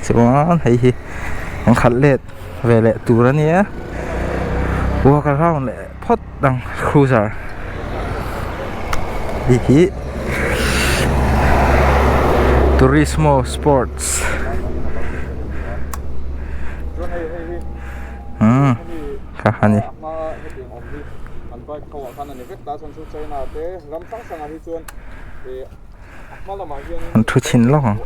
Chuan hei hi an khalh let ve leh tur a nia walk around leh phawt ang cruiser hei hi turismo sports umm kha a ni. An thu chhin lawk ang.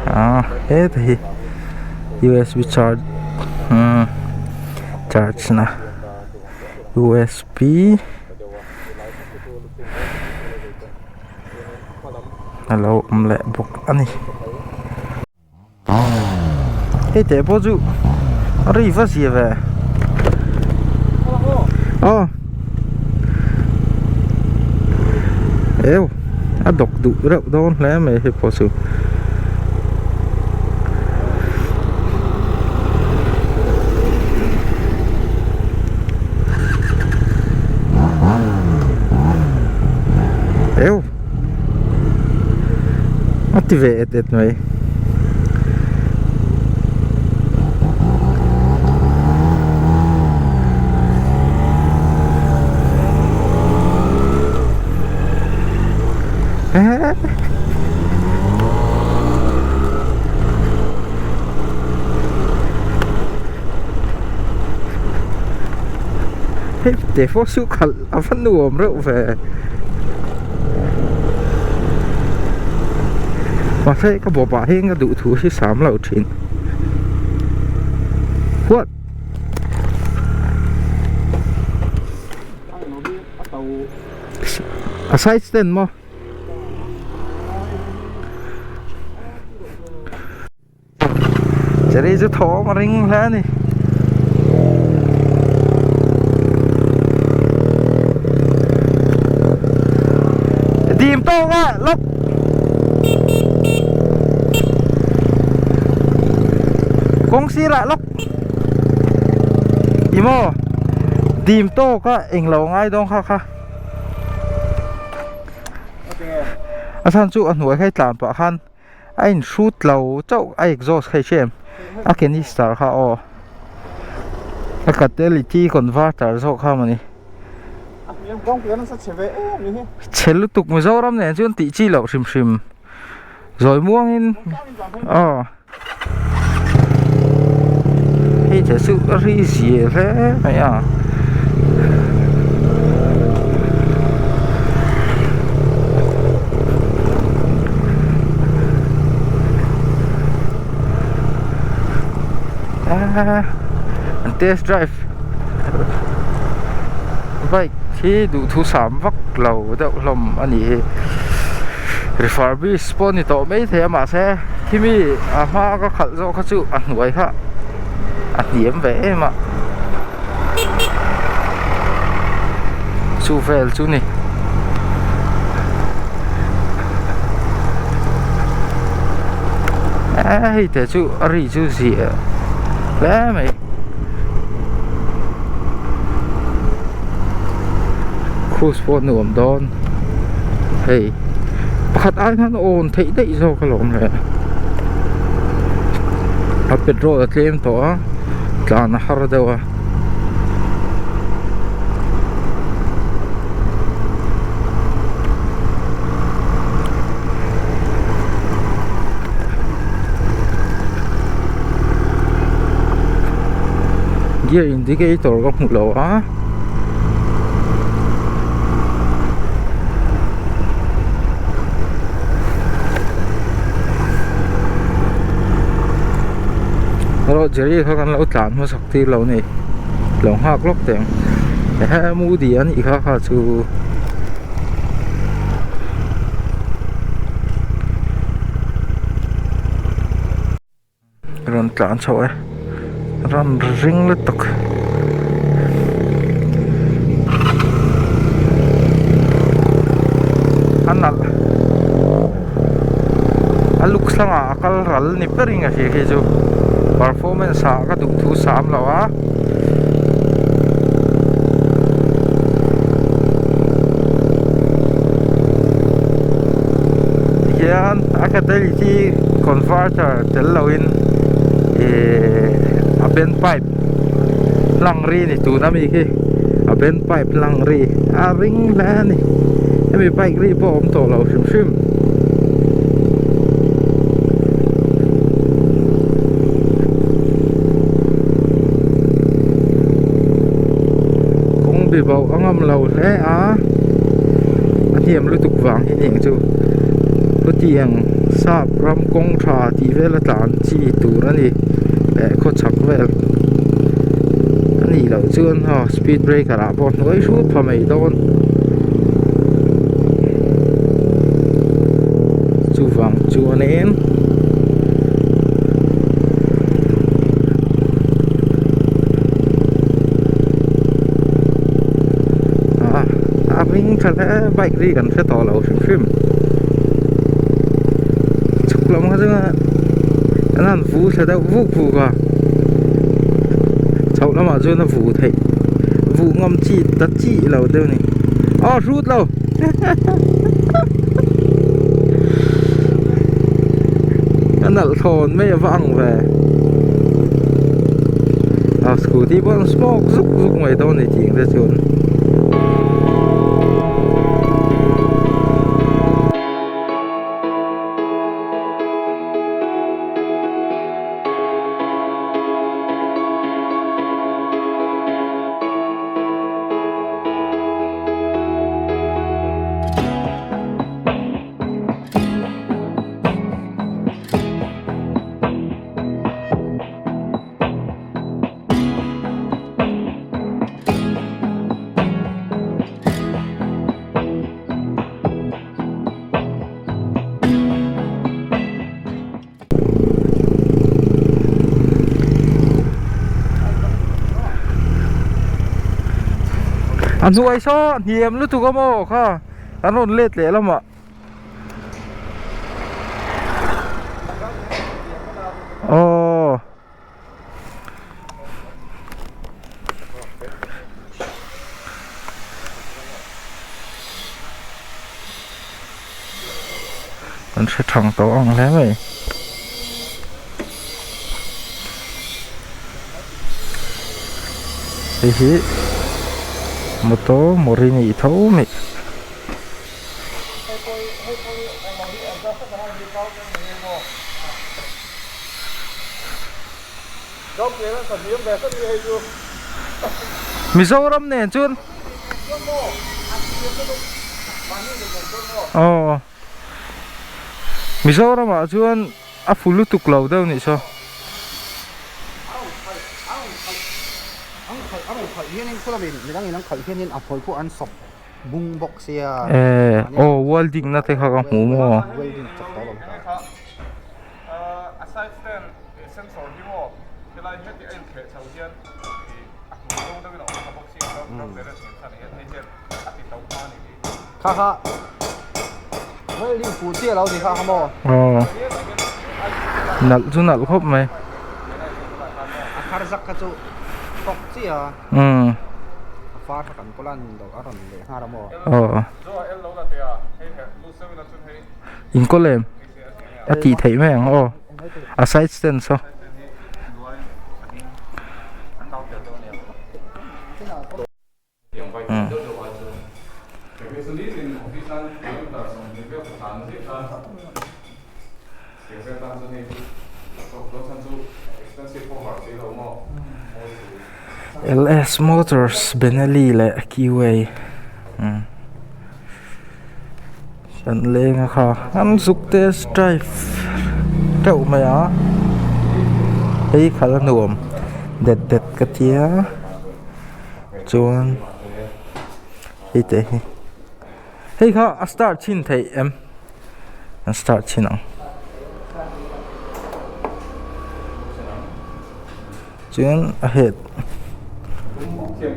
Ah heta hi usb charge umm charge na usb a lo awm leh bawk a ni. Hei teh pawh chu a ri va zia ve aw eu a dawk duh reuh dawn hle mai hei pawh chu. Eu a ti ve et et mai hei te pawh chu khalh a va nuam reuh ve. Mahse ka bawp ah hian ka duh thu hi sam lo thin what a side stand maw Cherry chu thawm a ring hle a ni. Dim tawk a lawk. Kawng sirah lawk. Ih maw dim tawk a englo ngai dawn kha kha. A chhan chu a hnuai kha i tlan pah khan. a in hrut lo chauh a exhaust kha i hria em a canister kha aw a catalytic converter zawk kha mawni chhe lutuk Mizoram nen chuan tih chi loh hrim hrim zawi muangin aw hei che chu a ri zia hle mai a. An test drive bike hi duhthusam vak lo deuh hlawm a ni hi refurbish pawh a ni tawh maithei a mahse khimi a hma ka khalh zawk kha chu a hnuai kha a hniam ve em a chu vel chu ni hei te chu a ri chu ziah hle mai cruise pawh nuam dawn hei pakhat ai khan awn theih daih zawk alawm le a petrol a tlem tawh a tlan a har deuh a. Gear indicator ka hmu lo a. Rawh Jerry kha kan lo tlan hmasak tir lo ni lo nghak lawk teh ang ehe moody a nih kha kha chu rawn tlan chho e rawn ring lutuk. A nalh a luk hlangah a kal ral ni berin a hria khi chu performance ah ka duh thu sam lo a. Tikhian a catalytic converter tel loin ihh a bend pipe hlang ri ni tuna mi khi a bend pipe hlang ri a ring hle a ni hemi bike ri pawh a awm tawh lo hrim hrim. Kawng bi bauh a ngam lo hle a a hniam lutuk vang hi aniang chu khutiang sap ram kawng tha tih vel a tlan chi tur a ni leh khawchhak vel a nih loh chuan aw speed breaker ah pawh hnuai hrut pha mai dawn chuvang chuanin. A hming tha hle bike ri kan hre tawh lo hrim hrim chhuk lam kha chuan an han vu thla deuh vuk vuk a chhoh lamah chuan a vu theih vu ngam chi ta chi lo deuh a ni aw hrut lo a nalh thlawn mai a va ang ve a scooty pawh an smoke zuk zuk mai dawn a ni tih ang te chuan. A hnuai saw a hniam lutuk a maw kha an rawn let leh lamah. Aww. Kan hre thang tawh ang hle mai. Hei hi motor Morini tho mai. Mizoram nen chuan aw Mizoram ah chuan a fu lutuk lo deuh nih saw. Aw welding na te kha ka hmu maw. A side stand sensor hi maw helai heti a inkheh chho hian ih a hmui zawng deuhin a awm tha bawk si a ram leh reng khan hian hei hian a ti to hma a ni hi. Kha kha welding fuh chiah lo ni kha kha maw. Aw nalh chu nalh khawp mai. A thar zak kha chu tawk chiah a. Umm. A far kha kan kawl a ni lo a rawn leh nghal a maw. Aw. Inkawl em? A tih theih mai ang aw a side stand saw. LS Motors Benelli leh Keeway. Kan leng a kha an zuk test drive teuh mai a hei khalh a nuam det det ka tia chuan hei te hi hei kha a start chhin theih em an start chhin ang chuan a het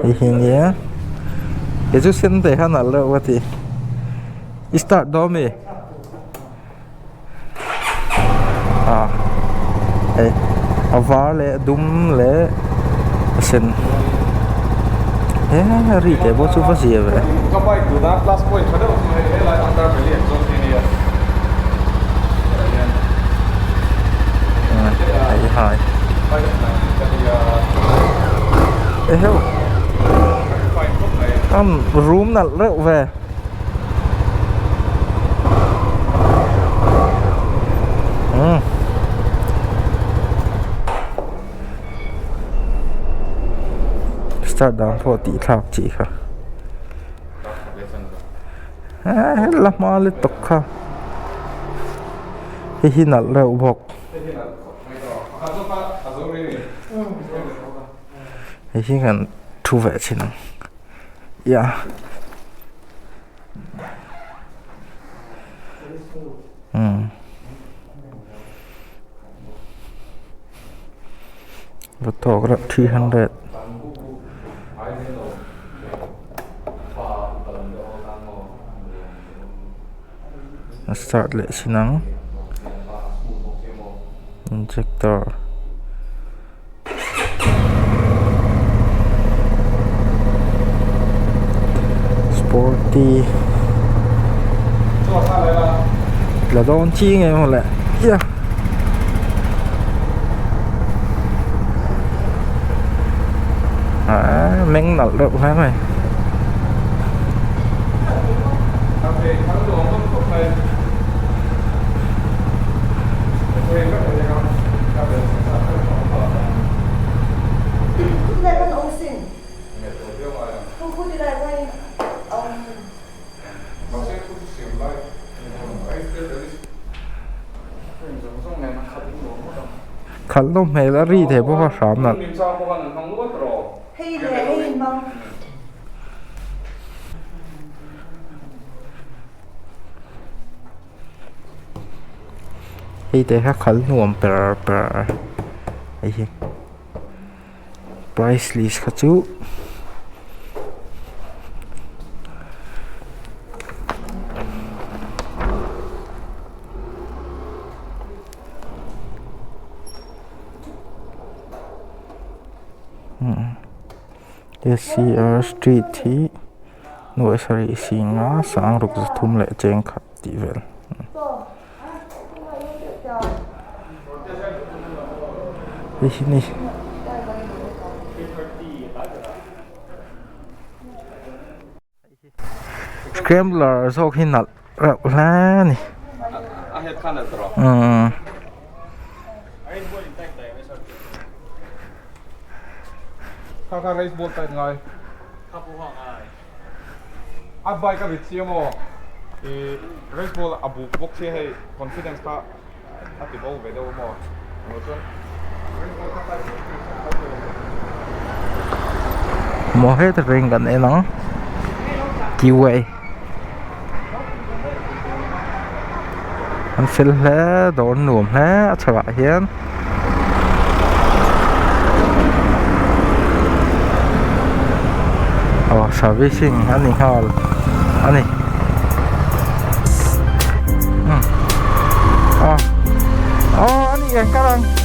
hei hi nia kei chu sen te kha nalh reuh ka ti i start dawn mi ah hei a var leh a dum leh a sen he ri teh pawh chu va zia ve. rum nalh reuh ve. Umm. Start dan pawh tih thlak chi kha. La hma lutuk kha. Hei hi nalh reuh bawk. Hei hi kan thu ve chhin ang ia umm va tawk reuh 300. A start leh chin ang injector sporty la dawn chi nge maw le ia ah meng nalh reuh hle mai. Khalh nawm hmel a ri thei bawk a hram nalh. Hei te kha khal nuam per per hei hi price list kha chu S_C_R street hi nuaih sarih singa sang ruk za thum leh cheng khat tih vel hei hi ni scrambler zawk hi nalh reuh hle a ni umm. A bike a rit si amaw i race ball a buk bawk sia hei confidence kha a ti bo ve deuh amaw englo chuan race ball kha tight bawk si a lo Maw heta reng kan en ang kiway an fel hle dawr nuam hle a chhakah hian. Aw servicing a ni nghal a ni aw aw a ni eng kar ang.